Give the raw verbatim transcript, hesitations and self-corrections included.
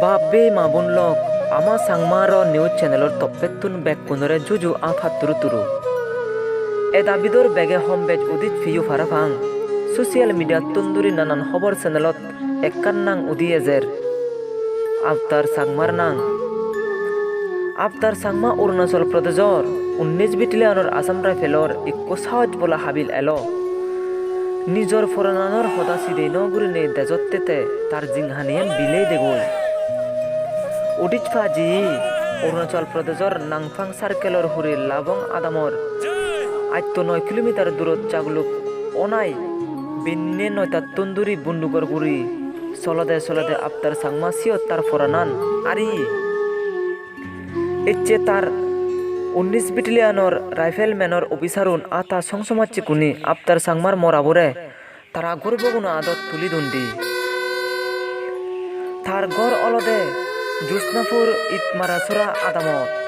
Bap-bei ma-bon lok, ama Changma Aro News channel-or toppettun bekkunore juju aa patturu turu. Eda bidor bege hom bej udij peyo parapang. Social media-ttun duri nanan hobor channel-ot ekkan nang udi ejer. Avatar Changmar nang. Avatar Changma Arunachal Pradeshor unnish battalion-or Assam Rifle-or ikko sahoj bola habil elo. Nijor porananor hoda sidei no gurinei dejot tete tar jinghaniyan bilei degoi. Udij paji Arunachal Pradeshor Nangpang circle-or hure Labong adamor atto noi kilometer durot jaguluk onai binne noitattun duri bundugor guri solode solode Avatar Changma siyot tar poranan ariye. Ecche tar unnish battalion-or rifleman-or officer-un aa ta song somajjekkune Avatar Changmar morabore tara gorboguno adot tuli dundi. Tar ghor olode Josnapur Itmarasora adamot.